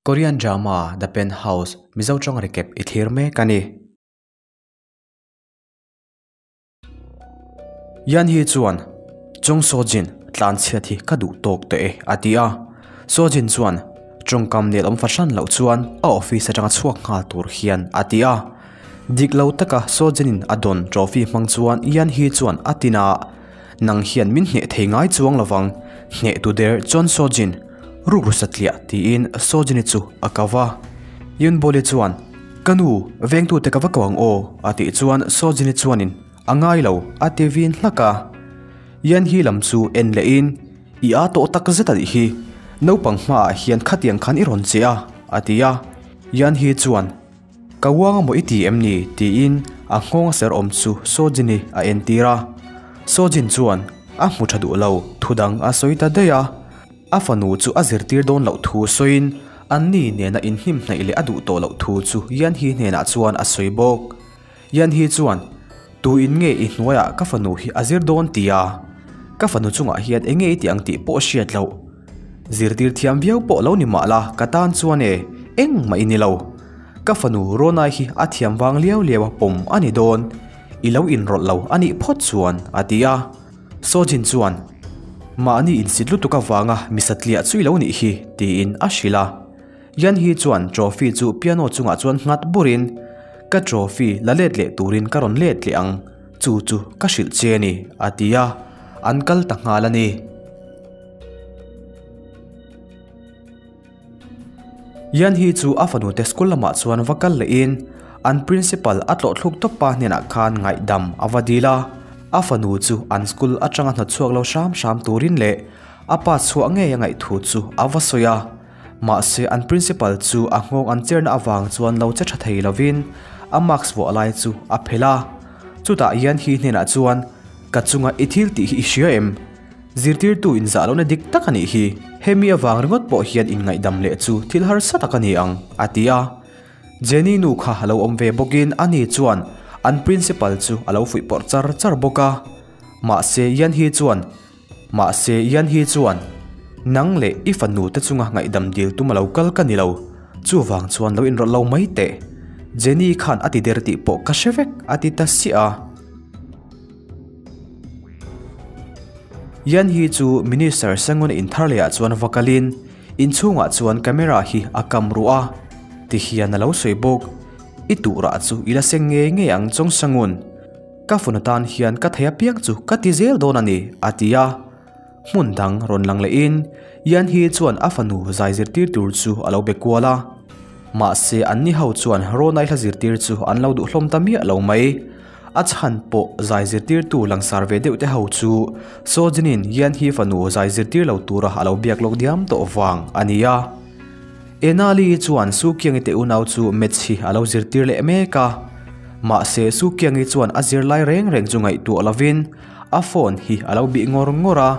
Korean drama The Penthouse Mizo tawng recap i thlir mek a ni. Yan hi chuan Chong Soo-jin tlan chhiat hi ka duh tawk tawh e a ti a. Soo-jin chuan tawngkam nel awm fahran loh chuan a office atanga chhuak nghal tur hian a ti a. Dik lo taka Soo-jin-in a dawn trophy hmang chuan Yan hi chuan a tin a, Nang hian min hneh thei ngai chuang lovang, hneh tu der Chon Soo-jin, rukru satliah tiin Soo-jin-i chu a kau a. Yoon Bol-i chuan Ka nu, vengtute ka va ko ang aw, a tih chuan Soo-jin-i chuanin a ngai lo a ti vin hlak a. Yan hi lam chu en lehin, I a tawh tak zet a nih hi, naupang hmaah hian khatiang khan i rawn che a, a ti a. Yan hi chuan, Ka uang amaw i ti em ni? tiin a nghawng a ser awm chu Soo-jin-i a entir a. Soo-jin chuan a hmu tha duh lo, thudang a sawi ta daih a. A fanu chu a zirtir dawn loh thu sawiin an ni nena inhnim hnaih leh a duh tawh loh thu chu Yan Hee hnenah chuan a sawi bawk. Yan Hee chuan, Tu in nge i hnuaiah ka fanu hi a zir dawn tia? Ka fanu chungah hian eng nge i tih ang tih pawh hriat loh. Zirtir thiam viau pawh lo ni mah la ka tan chuan e, engmah i ni lo. Ka fanu Ronai hi a thiam vang liau liau a pawm a ni dawn. I lo inrawlh lo a nih phawt chuan, a ti a. Soo-jin chuan, Mahni insit lutuk avanga mi satliah chu i lo nih hi, tiin a hrilh a. Yan Hee chuan trophy chu piano chungah chuan nghat burin, Ka trophy la let leh turin ka rawn let leh ang, chu chu ka hrilh che a ni, a ti a, an kal ta nghal a ni. Yan Hee chu a fanute school lamah chuan va kal lehin an principal a tlawh thluk tawp pa hnenah khan ngaihdam a va dil a, a fanu chu an school atanga hnawtchhuak lo hram hram turin leh a pa chhuah ngei a ngaih thu chu a va sawi a. Mahse an principal chu a nghawng an cherna avang chuan lo che tha thei lovin a mask vuah lai chu a phelh a. Chutah Yan Hee hnenah chuan, Ka chunga i thil tih hi i hria em? Zirtirtu inzah lohna dik tak a nih hi. Hemi avang ringawt pawh hian inngaihdam leh chu thil harsa tak a ni ang, a ti a. Jenny nu kha a lo awm ve bawkin ani chuan an principal chu a lo fuih pawrh char char bawk a. Mahse Yan Hee chuan, Mahse Yan Hee chuan, Nang leh i fanu te chunga ngaihdam dil tum a lo kal ka ni lo. Chuvang chuan lo inrawlh lo mai teh. Jenny khan a ti der tih pawh ka hre vek, a ti ta siah a. Yan hi chu Minister Sangun inthar lehah chuan va kalin inchhungah chuan camera hi a kam ruh a, ti hian a lo sawi bawk. I tuhrah chu i la seng ngei ngei ang Chong Sangun. Ka fun atan hian ka thei apiang chu ka ti zel dawn a ni, a ti a. Hmun dang rawn lang lehin Yan hi chuan a fanu zai zirtir tur chu a lo be kual a. Mahse anni ho chuan Ronai hla zirtir chu an lo duh hlawm ta miah lo mai. A chhan pawh zai zirtirtu langsar ve deuh te ho chu Soo-jin-in Yan hi fanu zai zirtir lo tura a lo biak lawk diam tawh vang a ni a. Enali chuan Su-kyung-i te unau chu maths hi a lo zirtir leh mek a. Mahse Su-kyung-i chuan a zirlai reng reng chu ngaihtuah lovin a phone hi a lo bih ngawr ngawr a.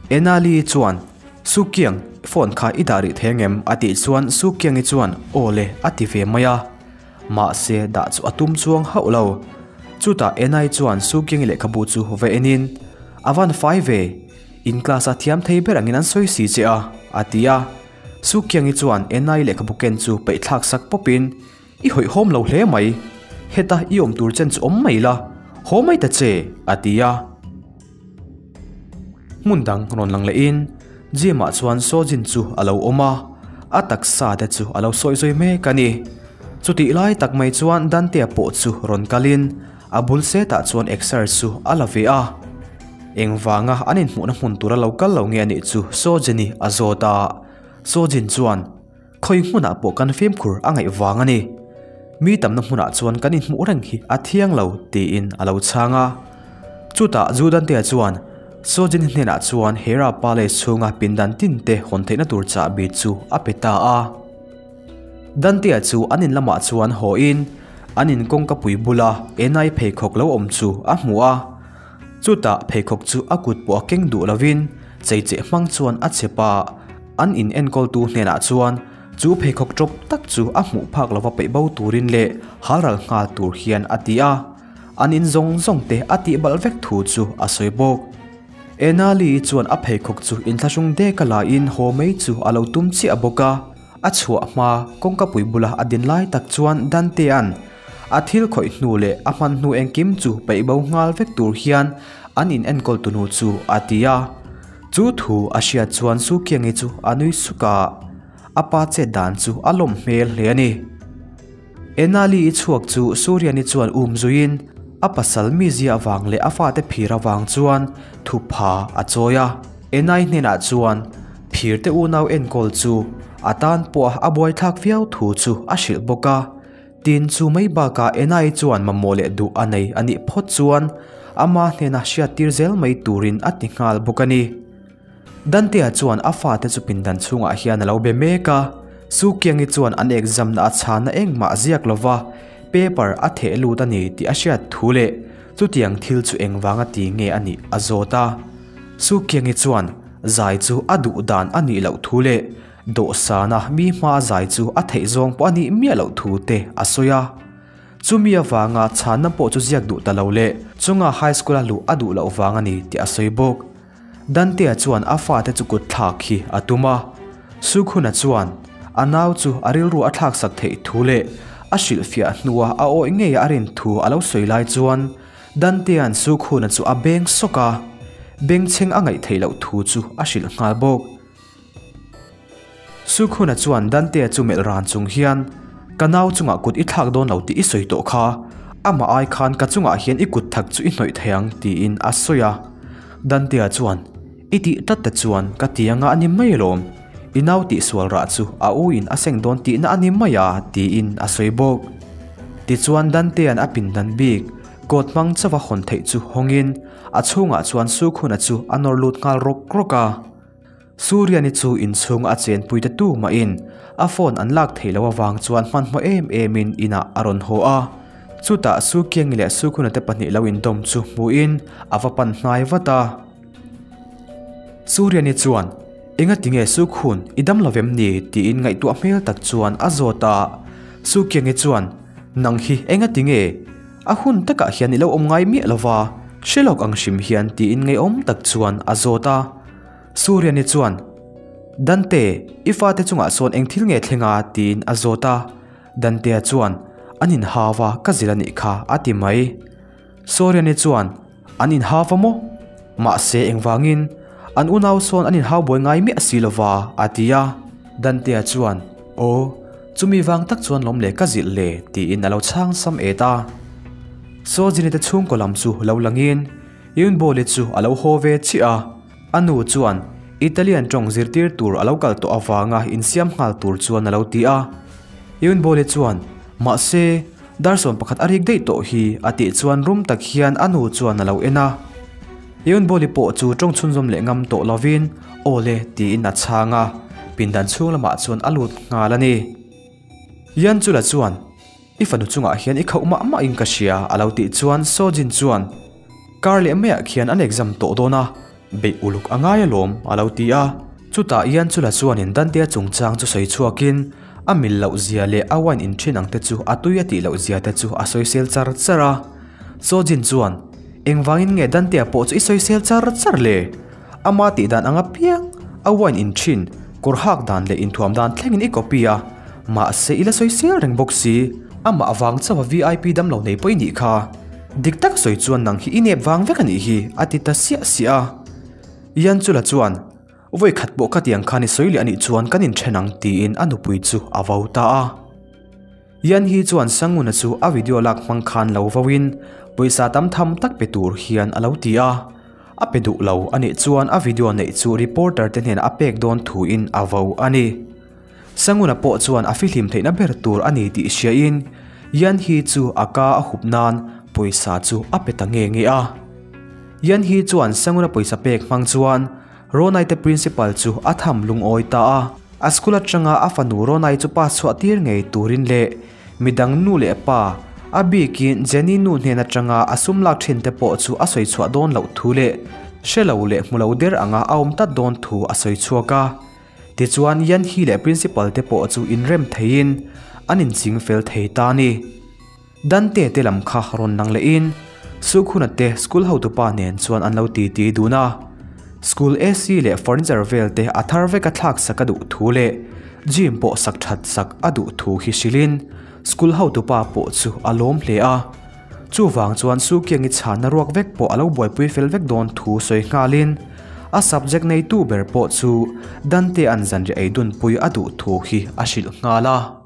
Enali chuan, Su-kyung, phone kha i dah rih thei angem? a tih chuan Su-kyung-i chuan, Aw le, a ti ve mai a. Mahse, dah chu a tum chuang hauh lo. Chutah Enai chuan Sukyang-i lehkhabu chu va enin, A van fai ve, in class-a thiam thei ber angin an sawi si che a, a ti a. Sukyang-i chuan Enai lehkhabu ken chu peih thlak sak pawpin, I hawihhawm lo hle mai, heta i awm tur chen chu awm mai la, haw mai ta che, a ti a. Hmun dang rawn lang lehin Gym-ah chuan Soo-jin chu a lo awm a, a taksa te chu a lo sawi zui mek a ni. Chutih lai tak mai chuan Dante-a pawh chu rawn kalin a bul setah chuan exer chu a la ve a. Engvanga an inhmuhna hmun tura lo kal lo nge a nih chu Soo-jin-i a zawt a. Soo-jin chuan, Khawi hmunah pawh kan fimkhur a ngaih vang a ni. Mi tamna hmunah chuan kan inhmuh reng hi a thiang lo, tiin a lo chhang a. Chutah Judantea chuan Sojin hnenah chuan Hera Palace chhunga pindan tinte hawn theihna tur chahbi chu a pe ta a. Dantea chu an in lamah chuan hawiin an in kawngka pui bula Enai pheikhawk lo awm chu a hmu a. Chutah pheikhawk chu a kut pawh a keng duh lovin cheicheh hmang chuan a chep a, an in enkawltu hnenah chuan chu pheikhawk tawp tak chu a hmuh phak lova peih bo turin leh halral nghal tur hian a ti a, an in zawng zawng te a tih balh vek thu chu a sawi bawk. Enali chuan a pheikhawk chu inthlahrung dek a laiin haw mai chu a lo tum chiah bawk a. A chhuah hma kawngkapui bula a din lai tak chuan Dante-a'n a thil khawih hnu leh a hman hnu engkim chu peih bo nghal vek tur hian an in enkawl tunu chu a ti a. Chu thu a hriat chuan Sukiangi chu a nui suk a, a pa chet dan chu a lawm hmel hle a ni. Enali-i chhuak chu Suriani chuan um zuiin a pasal mizia avang leh a fate phir avang chuan thupha a chawi a. Enai hnenah chuan phirte unau enkawl chu a tan pawh a buaithlak viau thu chu a hrilh bawk a. Tin, chu mai bakah Enai chuan mamawh leh duh a nei a nih phawt chuan ama hnena hriattir zel mai turin a ti nghal bawk a ni. Dante-a chuan a fate chu pindan chhungah hian a lo be mek a, Sukiangi chuan an exam na a chhana engmah ziak lova paper a theh lut a ni tih a hriat thu leh chutiang thil chu engvanga ti nge a nih a zawt a. Sukiangi chuan zai chu a duh dan a nih loh thu leh dawhsana mi hmaa zai chu a theih zawng pawh a nih miah loh thu te a sawi a. Chumi avanga chhanna pawh chu ziak duh ta lo leh chunga high school a luh a duh loh vang a ni tih a sawi bawk. Dante-a chuan a fate chu kut thlak hi a tum a. Sukhuna chuan a nau chu a rilru a thlaksak theih thu leh a hrilhfiah hnua a awih ngeia a rin thu a lo sawi lai chuan Dante-a'n Sukhuna chu a beng sawk a, bengchheng a ngaih theih loh thu chu a hrilh nghal bawk. Sukhuna chuan Dante-a chu melh ran chung hian, Ka nau chungah kut i thlak dawn lo tih i sawi tawh kha, amah ai khan ka chungah hian i kut thak chu i hnawih thei ang, tiin a sawi a. Dante-a chuan, I tih tlat te chuan ka ti anga a ni mai alawm, i nau tihsual rah chu a u in a seng dawn tihna a ni mai a, tiin a sawi bawk. Tichuan Dante-a'n a pindan bik, kawt hmang chauha hawn theih chu hawngin a chhungah chuan Sukhuna chu a nawr lut nghal rawk rawk a. Suriani chu inchhung a chenpui ta tu mahin a phone an lak theih loh avang chuan hmanhmawh em emin inah a rawn haw a. Chutah Sukiangi leh Sukhuna te pahnih lo indawm chu hmuhin a va pan hnai vat a. Suriani chuan, Enga tinge Sukhun, i dam lo vem ni? tiin ngaihtuah hmel tak chuan a zawt a. Sukiangi chuan, Nang hi enga tinge? A hun takah hian i lo awm ngai miah lo va, hre lawk ang hrim hian tiin ngeiawm tak chuan a zawt a. Suriani chuan, Dante, i fate chungah sawn eng thil nge thleng a? tiin a zawt a. Dantea chuan, An inhau a, ka zil a nih kha, a ti mai. Suriani chuan, An inhau a maw? Mahse engvangin? An unau sawn an inhau buai ngai miah si lova, a ti a. Dantea chuan, Aw, chumi vang tak chuan lawm le ka zilh le, tiin a lo chhang sam et a. Sawjini te chhungkaw lam chu lo langin, Yunboli chu a lo haw ve chiah a, a nu chuan Italian tawng zirtir tur a lo kal tawh avanga insiam nghal tur chuan a lo ti a. Yunboli chuan, Mahse, dar sawm pakhat a rik daih tawh hi, a tih chuan rum tak hian a nu chuan a lo en a. Yunboli pawh chu tawng chhunzawm leh ngam tawh lovin, Aw le, tiin a chhang a, pindan chhung lamah chuan a lut nghal a ni. Yanchula chuan, I fanu chungah hian i khauh mah mah in ka hria a lo tih chuan Sojin chuan Kar leh maiah khian an exam tawh dawn a, beih uluk a ngai alawm a lo ti a. Chutah Ian chula chuanin Dante-a chungchang chu sawi chhuakin a mil loh zia leh a wine in thin ang te chu a tui a tih loh zia te chu a sawisel char char a. Sojin chuan Engvangin nge Dante-a pawh chu i sawisel char char le? Ama tih dan ang apiang, a wine in thin, kawr hak dan leh inthuam dan thlengin i copy a, mahse i la sawi sel reng bawk si, amah vang chauha vip damlo nei pawh i nih kha. Dik tak sawi chuan nang hi i nep vang vek a nih hi, a ti ta siah siah a. Yanchula chuan, Vawi khat pawh khatiang khan i sawi leh a nih chuan kan inthen ang tiin a nupui chu a vo ta a. Yan hi chuan Sanguna chu a video lak hmang khan lo voin pawisa tam tham tak pe tur hian a lo ti a. A pe duh lo a nih chuan a video neih chu reporter te hnenah a pek dawn thuin a vo a ni. Sanguna pawh chuan a fihlim theihna ber tur a ni tih hriain Yan hi chu a ka a hup nan pawisa chu a pe ta nge nge a. Yan hi chuan Sanguna pawisa pek hmang chuan Ronai te principal chu a tham lungawi ta a. A school atanga a fanu Ronai chu pass chhuah tir ngei turin leh midang nu leh pa, a bikin Jenny nu hnen atanga a sum lak thin te pawh chu a sawi chhuah dawn loh thu leh hre lo leh hmu lo der anga a awm tlat dawn thu a sawi chhuak a. Tichuan Yanhee leh principal te pawh chu inrem theiin an inching fel thei ta a ni. Dante te lam kha rawn lang lehin Sukhuna te school hotupa nen chuan an lo titi dun a. School AC leh furniture vel te a thar vek a thlak sak a duh thu leh Gym pawh sak that sak a duh thu hi hrilhin school hotupa pawh chu a lawm hle a. Chuvang chuan Sukiangi chhanna ruak vek pawh a lo buaipui fel vek dawn thu sawi nghalin a subject neitu ber pawh chu Dante-a'n zanriah ei dunpui a duh thu hi a hrilh nghal a.